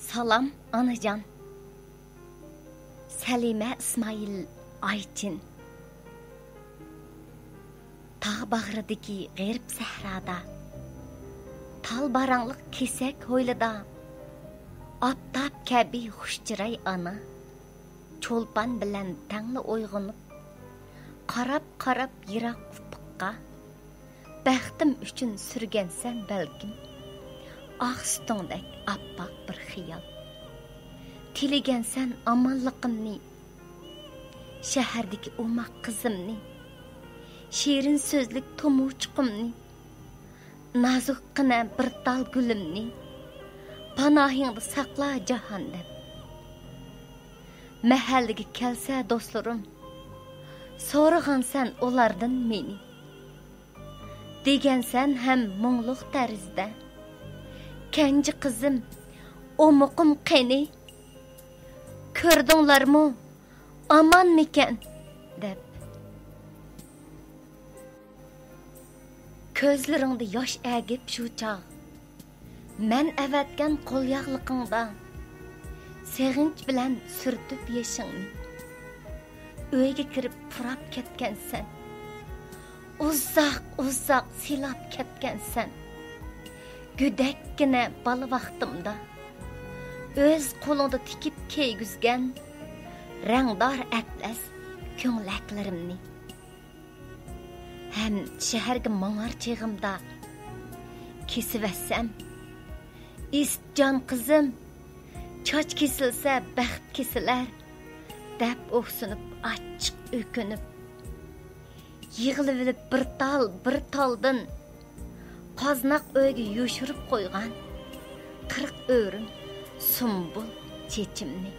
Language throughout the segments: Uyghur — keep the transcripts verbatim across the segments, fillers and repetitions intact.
سالام، ئانىجان. سەلىمە ئىسمائىل ئايچىن. تاغ باغرىدىكى غېرىب سەھرادا، تال باراڭلىق كېسەك ھويلىدا، ئاپتاپ كەبى خۇش چىراي ئانا، چولپان بىلەن تەڭلا ئويغىنىپ، قاراپ-قاراپ يىراق ئۇپۇققا، بەختىم ئۈچۈن سۈرگەنسەن بەلكىم، ئاق سۈتۈڭدەك ئاپئاق بىر خىيال. تىلىگەنسەن ئامانلىقىمنى، شەھەردىكى ئوماق قىزىمنى، شېرىن سۆزلۈك تومۇرچۇقۇمنى، نازۇكقىنە بىر تال گۈلۈمنى، پاناھىڭدا ساقلا جاھان دەپ. مەھەللىگە كەلسە دوستلىرىم، سورىغانسەن ئۇلاردىن مېنى. دېگەنسەن ھەم مۇڭلۇق تەرزدە، كەنجى قىزىم، ئومىقىم قېنى؟ كۆردۈڭلارمۇ، ئامانمىكەن؟ دەپ. كۆزلىرىڭدە ياش ئەگىپ شۇ چاغ، مەن ئەۋەتكەن قول ياغلىقىڭدا سېغىنچ بىلەن سۈرتۈپ يېشىڭنى. ئۆيگە كىرىپ پۇراپ كەتكەنسەن. ئۇزاق، ئۇزاق سىلاپ كەتكەنسەن. گۆدەككىنە بالا ۋاقتىمدا ئۆز قولۇڭدا تىكىپ كىيگۈزگەن رەڭدار ئەتلەس كۆڭلەكلىرىمنى. ھەم شەھەرگە ماڭار چېغىمدا كېسىۋەتسەم، ئىسىت جان قىزىم، چاچ كېسىلسە بەخت كېسىلەر، دەپ ئوخسىنىپ ئاچچىق ئۆكۈنۈپ، يىغلىۋېلىپ بىر تال، بىر تالدىن قازناق ئۆيگە يوشۇرۇپ قويغان قىرىق ئۆرۈم سۇمبۇل چېچىمنى.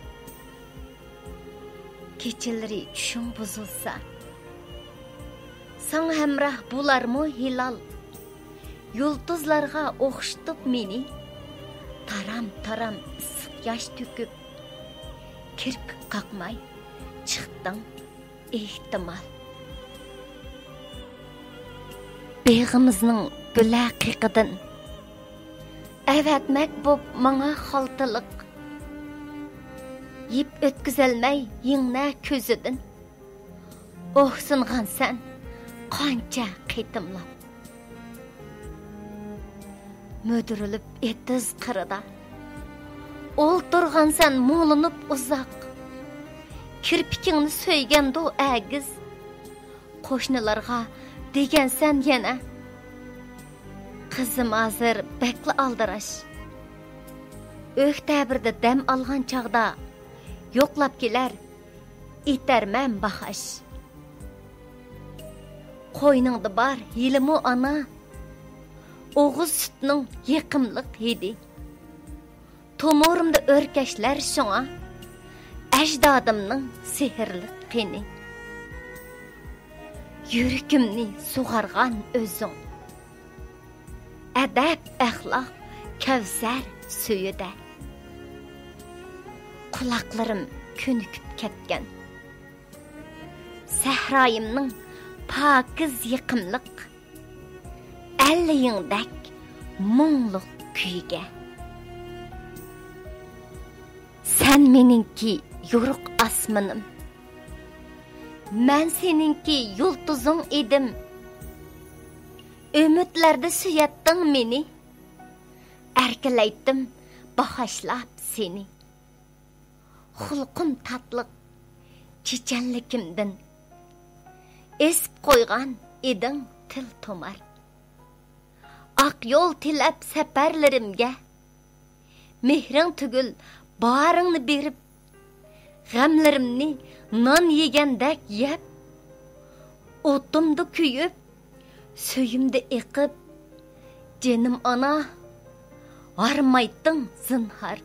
كېچىلىرى چۈشۈڭ بۇزۇلسا، ساڭا ھەمراھ بولارمۇ ھىلال؟ يۇلتۇزلارغا ئوخشىتىپ مېنى، تارام-تارام ئىسسىق ياش تۆكۈپ، كىرپىك قاقماي چىقتىڭ ئېھتىمال. بېغىمىزنىڭ بۆلەق قېقىدىن ئەۋەتمەك بوپ ماڭا خالتىلىق، يىپ ئۆتكۈزەلمەي يىڭنە كۆزىدىن ئوھسۇنغانسەن قانچە قېتىملاپ. مۈدۈرۈلۈپ ئېتىز قىرىدا ئولتۇرغانسەن مۇڭلىنىپ ئۇزاق، كىرپىكىڭنى سۆيگەندۇ ئەگىز. قوشنىلارغا دېگەنسەن يەنە، قىزىم ھازىر بەكلا ئالدىراش. ئۆكتەبىردە دەم ئالغان چاغدا يوقلاپ كېلەر، ئېتەرمەن باھاش. قوينۇڭدا بار ھېلىمۇ ئانا، ئوغۇز سۈتىنىڭ يېقىملىق ھىدى. تومۇرۇمدا ئۆركەشلەر شۇڭا، ئەجدادىمنىڭ سېھىرلىك قېنى. يۈرىكىمنى سۇغارغان ئۆزۈڭ، ئەدەپ-ئەخلاق كەۋسەر سۈيىدە. قۇلاقلىرىم كۆنۈكۈپ كەتكەن سەھرايىمنىڭ پاكىز يېقىملىق ئەللىيىڭدەك مۇڭلۇق كۈيىگە. سەن مېنىڭكى يورۇق ئاسمىنىم، مەن سېنىڭكى يۇلتۇزۇڭ ئىدىم. ئۈمىدلەردە سۆيەتتىڭ مېنى، ئەركىلەيتتىم باھاشلاپ سېنى. خۇلقۇم تاتلىق چېچەنلىكىمدىن ئېسىپ قويغان ئىدىڭ تىل تۇمار. ئاق يول تىلەپ سەپەرلىرىمگە، مېھرىڭ تۈگۈل بارىڭنى بېرىپ، غەملىرىمنى نان يېگەندەك يەپ، ئوتۇمدا كۆيۈپ، سۈيۈمدە ئېقىپ، جېنىم ئانا، ھارمايتتىڭ زىنھار.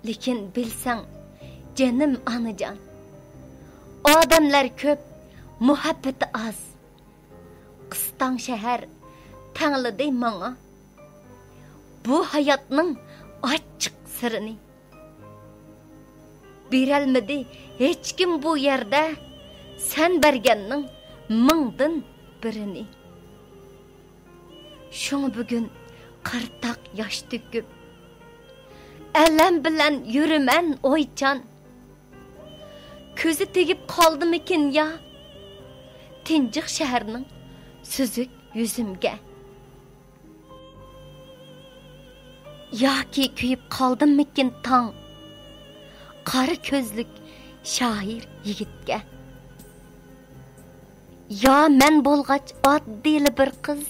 لېكىن بىلسەڭ، جېنىم ئانىجان، ئادەملەر كۆپ، مۇھەببىتى ئاز. قىستاڭ شەھەر تەڭلىدى ماڭا بۇ ھاياتنىڭ ئاچچىق سىرىنى. بېرەلمىدى ھېچكىم بۇ يەردە سەن بەرگەننىڭ مىڭدىن بىرىنى. شۇڭا بۈگۈن قىرتاق ياش تۆكۈپ، ئەلەم بىلەن يۈرىمەن ئويچان. كۆزى تېگىپ قالدىمىكىن يا تىنجىق شەھەرنىڭ سۈزۈك يۈزۈمگە؟ ياكى كۆيۈپ قالدىممىكىن تاڭ قارا كۆزلۈك شائىر يىگىتكە؟ يا مەن بولغاچ ئاددىيلا بىر قىز،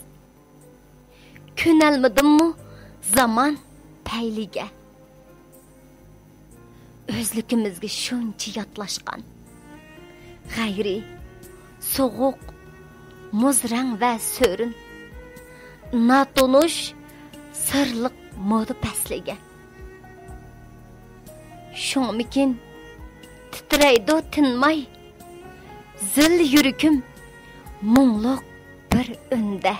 كۆنەلمىدىممۇ زامان پەيلىگە؟ ئۆزلۈكىمىزگە شۇنچە ياتلاشقان، غەيرىي، سوغۇق، مۇز رەڭ ۋە سۆرۈن، ناتونۇش، سىرلىق مودا پەسلىگە. شۇڭىمىكىن تىترەيدۇ تىنماي زىل يۈرىكىم مۇڭلۇق بىر ئۈندە.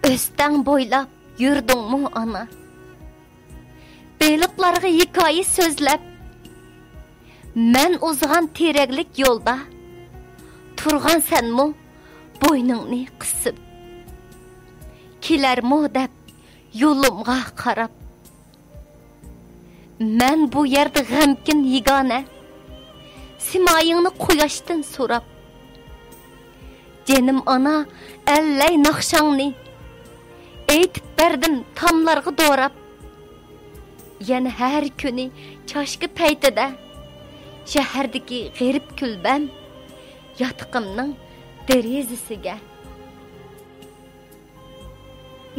ئۆستەڭ بويلاپ يۈردۈڭمۇ ئانا؟ بېلىقلارغا ھېكايە سۆزلەپ، مەن ئۇزىغان تېرەكلىك يولدا تۇرغانسەنمۇ بوينۇڭنى قىسىپ؟ كېلەرمۇ دەپ يولۇمغا قاراپ، مەن بۇ يەردە غەمكىن يېگانە، سىمايىڭنى قۇياشتىن سوراپ. جېنىم ئانا، ئەللەي ناخشاڭنى ئېيتىپ بەردىم تاملارغا دوراپ. يەنە ھەر كۈنى چاشكا پەيتىدە شەھەردىكى غېرىب كۈلبەم ياتىقىمنىڭ دېرىزىسىگە.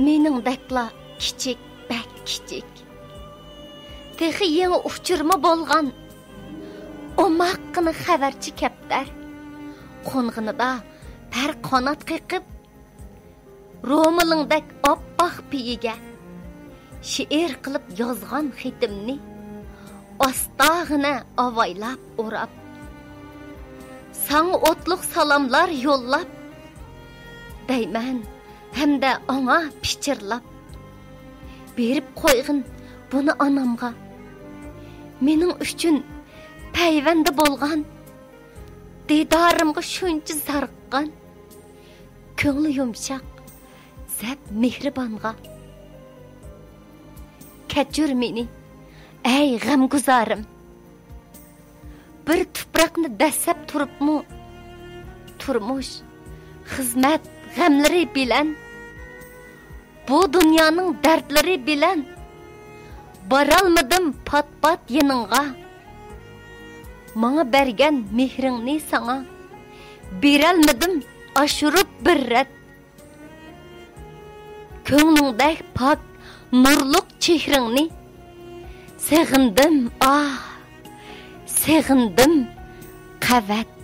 مېنىڭدەكلا كىچىك، بەك كىچىك، تېخى يېڭى ئۇچۇرما بولغان، ئوماققىنا خەۋەرچى كەپتەر، قونغىنىدا پەر قانات قېقىپ، رومىلىڭدەك ئاپئاق پېيىگە شېئىر قىلىپ يازغان خېتىمنى ئاستاغىنە ئاۋايلاپ ئوراپ، ساڭا ئوتلۇق سالاملار يوللاپ، دەيمەن ھەمدە ئاڭا پىچىرلاپ، بېرىپ قويغىن بۇنى ئانامغا. مېنىڭ ئۈچۈن پەيۋەندە بولغان، دىدارىمغا شۇنچە زارىققان، كۆڭلى يۇمشاق، زەپ مېھرىبانغا. كەچۈر مېنى، ئەي غەمگۇزارىم. بىر تۇپراقنى دەسسەپ تۇرۇپمۇ، تۇرمۇش، خىزمەت غەملىرى بىلەن، بۇ دۇنيانىڭ دەردلىرى بىلەن بارالمىدىم پات-پات يېنىڭغا. ماڭا بەرگەن مېھرىڭنى ساڭا بېرەلمىدىم ئاشۇرۇپ بىر رەت. كۆڭلۈڭدەك پاك، نۇرلۇق چېھرىڭنى سېغىندىم، ئاھ، سېغىندىم قەۋەت.